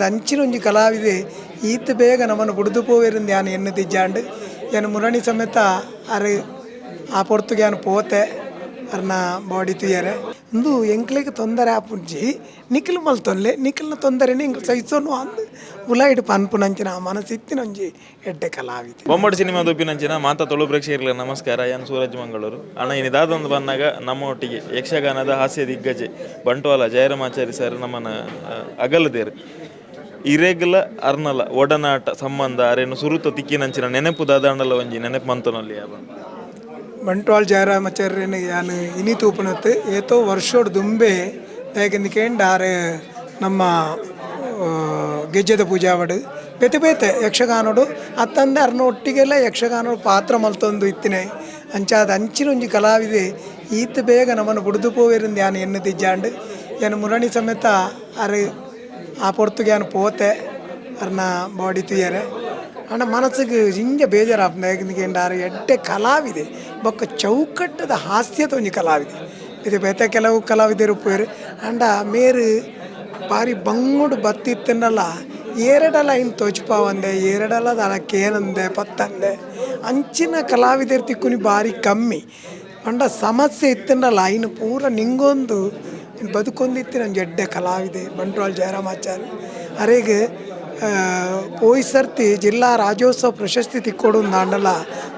ಅಂಚಿನೊಂಜಿ ಕಲಾವಿದೆ ಈತ್ ಬೇಗ ನಮನ ಬುಡ್ದು ಪೋವೆರಿಂದ್ ಯಾನ್ ಎನ್ನು ದಿಜ್ಜಾಂಡ್. ಯಾನ್ ಮುರಣಿ ಸಮೇತ ಅರ್ ಆ ಪೊರ್ತುಗೆ ಯಾನ್ ಪೋತೆ ಅರ್ನ ಬಾಡಿ ತೂಯರೆ. ಉಂದು ಎಂಕ್ಲೆಗ್ ತೊಂದರೆ ಆಪುಜಿ, ನಿಕ್ಲು ಮಲ್ತೊನ್ಲೆ, ನಿಕ್ಲ್ನ ತೊಂದರೆನ್ ಎಂಕ್ಲು ಸಹಿಸೊನು ಅಂದ್ ಉಲಾಯಿಡ್ ಪನ್ಪುನಂಚಿನ ಮನಸ್ಸಿತ್ತಿನೊಂಜಿ ಎಡ್ಡೆ ಕಲಾವಿದೆ. ಬೊಂಬಾಟ್ ಸಿನಿಮಾ ತೂಪಿನಂಚಿನ ಮಾತ ತುಳು ಪ್ರೇಕ್ಷಕರಿಗೆ ನಮಸ್ಕಾರ. ಯಾನ್ ಸೂರಜ್ ಮಂಗಳೂರು. ಅಣ್ಣ ಇನಿ ದಾದೊಂದು ಬಂದಾಗ ನಮ್ಮ ಒಟ್ಟಿಗೆ ಯಕ್ಷಗಾನದ ಹಾಸ್ಯ ದಿಗ್ಗಜೆ ಬಂಟ್ವಾಳ ಜಯರಾಮಾಚಾರಿ ಸರ್ ನಮ್ಮನ ಅಗಲದೇರು. ಇರೆಗ್ಲ ಅರ್ನಲ ಒಡನಾಟ ಸಂಬಂಧ, ಅರೇನು ಸುರುತ ತಿಕ್ಕಿನಂಚಿನ ನೆನಪು ದಾದಾಂಡಲ ಒಂಜಿ ನೆನಪು ಮಂತನಲ್ಲಿ ಯಾವ? ಬಂಟ್ವಾಳ ಜಯರಾಮಾಚಾರ್ಯನ ಯಾನ್ ಇನಿ ತೂಪುನತ್ ಏತೋ ವರ್ಷೋಡು ದುಂಬೆ ದಾಯೆಗಂದ್ ಕೇಂಡ ಆರ್ ನಮ್ಮ ಗೆಜ್ಜೆದ ಪೂಜಾವಡು ಬೇತೆ ಬೇತೆ ಯಕ್ಷಗಾನೋಡು ಅತ್ತಂದೆ ಅರ್ನ ಒಟ್ಟಿಗೆಲ್ಲ ಯಕ್ಷಗಾನೋಡು ಪಾತ್ರ ಮಲ್ತೊಂದು ಇತ್ತಿನೆ. ಅಂಚಾದ ಅಂಚಿನೊಂಜಿ ಕಲಾವಿದೆ ಈತ್ ಬೇಗ ನಮನ ಬುಡ್ದು ಪೋವೆರಿಂದ್ ಯಾನ್ ಎನ್ನು ದಿಜ್ಜಾಂಡ್. ಯಾನ್ ಮುರಣಿ ಸಮೇತ ಅರ್ ಆ ಪೊರ್ತುಗೆ ಯಾನ್ ಪೋತೆ ಅರ್ನ ಬಾಡಿ ತೂಯರೆ. ಆಂಡ ಮನಸ್ಸಿಗೆ ಜಿಂಜ ಬೇಜಾರಾಪುಂಡು ದಾಯೆಗಂದ್ ಕೇಂಡ ಆರ್ ಎಡ್ಡೆ ಕಲಾವಿದೆ ಬೊಕ್ಕ ಚೌಕಟ್ಟದ ಹಾಸ್ಯದ ಒಂಜಿ ಕಲಾವಿದೆ. ಇದು ಬೇತೆ ಕೆಲವು ಕಲಾವಿದರು ಉಪ್ಪುವೆರ್, ಆಂಡ ಮೇರು ಬಾರಿ ಬಂಗುಡು ಬತ್ತಿತ್ತಂಡಲ ಏರೆಡಲ ಐನ್ ತೋಜಿಪಾವಂದೆ, ಏರೆಡಲ ದಾಲ ಕೇನಂದೆ ಪತ್ತಂದೆ ಅಂಚಿನ ಕಲಾವಿದರು ತಿಕ್ಕುನಿ ಬಾರಿ ಕಮ್ಮಿ. ಪಂಡ ಸಮಸ್ಯೆ ಇತ್ತಂಡಲ ಐನ್ ಪೂರ ನಿಂಗೊಂದು ಬದುಕೊಂದಿತ್ತಿನ ಒಂಜಿ ಎಡ್ಡೆ ಕಲಾವಿದೆ ಬಂಟ್ವಾಳ ಜಯರಾಮಾಚಾರ್ಯ. ಅರೆಗ್ ಪೋಯಿ ಸರ್ತಿ ಜಿಲ್ಲಾ ರಾಜ್ಯೋತ್ಸವ ಪ್ರಶಸ್ತಿ ತಿಕ್ಕೊಡು ಅಂಡಲ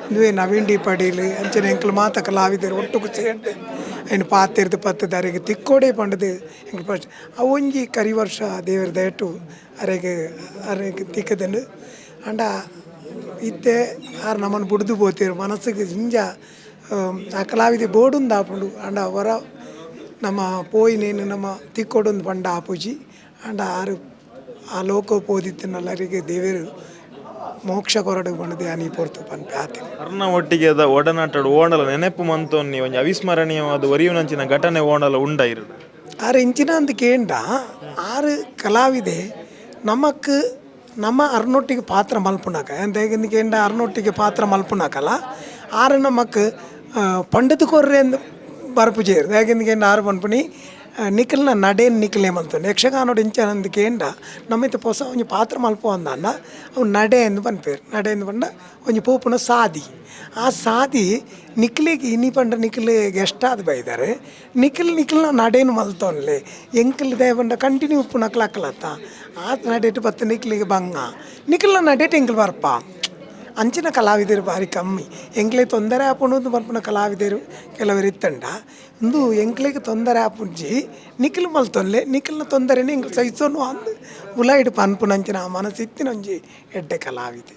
ಉಂದುವೇ ನವೀನ್ ಡಿ ಪಡೀಲ್ ಅಂಚನೆ ಎಂಕ್ಲು ಮಾತ ಕಲಾವಿದರು ಒಟ್ಟುಗು ಸೇರ್ದ್ ಐನ್ ಪಾತೆರ್ದ್ ಪತ್ತುದು ಅರೆಗ್ ತಿಕ್ಕೊಡೆ ಪಂಡುದು ಎಂಕ್ಲು ಫಸ್ಟ್ ಅವು ಒಂಜಿ ಕರಿ ವರ್ಷ ದೇವೆರ್ ದಯಟು ಅರೆಗ್ ಅರೆಗ್ ತಿಕ್ಕುದುಂಡು. ಆಂಡ ಇತ್ತೆ ಆರ್ ನಮನ್ ಬುಡ್ದು ಪೋತೆರ್. ಮನಸ್ಸಿಗೆ ಜಿಂಜ ಆ ಕಲಾವಿದೆ ಬೋಡುಂದಾಪುಂಡು, ಆಂಡ ವರ ನಮ್ಮ ಪೋಯಿನೇನು ನಮ್ಮ ತಿಕ್ಕೊಡುಂದು ಪಂಡ ಆಪುಜಿ. ಆಂಡ ಆರು ಆ ಲೋಕ ಪೋದಿತ್ತಿನಲ್ಲ ಅರೆಗ್ ದೇವೆರು ಮೋಕ್ಷ ಕೊರಡು ಪಂಡುದು ಯಾನ್ ಈ ಪೊರ್ತು ಪನ್ಪೆ ಆತೆ. ಅರ್ನ ಒಟ್ಟಿಗೆ ಒಡನಾಟಡು ಓಡಲ ನೆನಪು ಮಂತೊನ್ನಿ ಒಂಜಿ ಅವಿಸ್ಮರಣೀಯವಾದ ಒರಿಯುನಂಚಿನ ಘಟನೆ ಓಡಲ ಉಂಡ ಇರು? ಆರ್ ಇಂಚಿನ ಅಂದ್ ಕೇಂಡ ಆರು ಕಲಾವಿದೆ ನಮಕ್ ನಮ್ಮ ಅರ್ನೊಟ್ಟಿಗೆ ಪಾತ್ರ ಮಲ್ಪುನಕ ಎಂತ ಕೇಂಡ ಅರ್ನೊಟ್ಟಿಗೆ ಪಾತ್ರ ಮಲ್ಪುನಕಲ ಆರು ನಮಕ್ ಪಂಡುದು ಕೊರ್ರೆ ಅಂದ್ ಬರ್ಪುಜೇರು. ದಾಯೆಗಂದ್ ಕೇಂಡ ಆರು ಪನ್ಪುನಿ ನಿಕಲ್ನ நடೇನ್ ನಿಕಲೆ ಮಲ್ತೊಂಡು ಯಕ್ಷಗಾನೋಡು ಇಂಚ ಅಂದ್ ಕೇಂಡ ನಮ್ಮ ಇತ್ತೆ ಪೊಸ ಒಂಜಿ ಪಾತ್ರ ಮಲ್ಪು ಅಂದಾಂಡ ಅವು ನಡೆ ಅಂದ್ ಪನ್ಪೆರ್. ನಡೆ ಅಂದ್ ಪಂಡ ಒಂಜಿ ಪೋಪುನ ಸಾದಿ. ಆ ಸಾದಿ ನಿಕ್ಲೆಗ್ ಇನಿ ಪಂಡ ನಿಕ್ಲು ಗೆಸ್ಟ್ ಆದ್ ಬೈದಾರ್, ನಿಕ್ಲ್ ನಿಕ್ಲ್ನ நடೇನ್ ಮಲ್ತೊನ್ಲೆ, ಎಂಕ್ಲ್ ದಾಯೆ ಪಂಡ ಕಂಟಿನ್ಯೂ ಉಪ್ಪುನಕ್ಲ್ ಅಕ್ಲತ್ತ ಆತ್ ನಡೆಟ್ ಬತ್ತ್ ನಿಕ್ಲೆಗ್ ಬಂಗ, ನಿಕ್ಲ್ನ ನಡೆಟ್ ಎಂಕ್ಲು ಬರ್ಪ. ಅಂಚಿನ ಕಲಾವಿದರು ಬಾರಿ ಕಮ್ಮಿ. ಎಂಕ್ಲೆ ತೊಂದರೆ ಆಪುಂಡು ಪನ್ಪುನ ಕಲಾವಿದರು ಕೆಲವರು ಇತ್ತಂಡ ಉಂದು ಎಂಕ್ಲೆಗ್ ತೊಂದರೆ ಆಪುಜಿ, ನಿಕ್ಲು ಮಲ್ತೊನ್ಲೆ, ನಿಕ್ಲ್ನ ತೊಂದರೆನ್ ಎಂಕ್ಲು ಸಹಿಸೊನು ಅಂದ್ ಉಲಾಯಿಡ್ ಪನ್ಪುನಂಚಿನ ಮನಸ್ಸಿತ್ತಿನ ಒಂಜಿ ಎಡ್ಡೆ ಕಲಾವಿದೆ.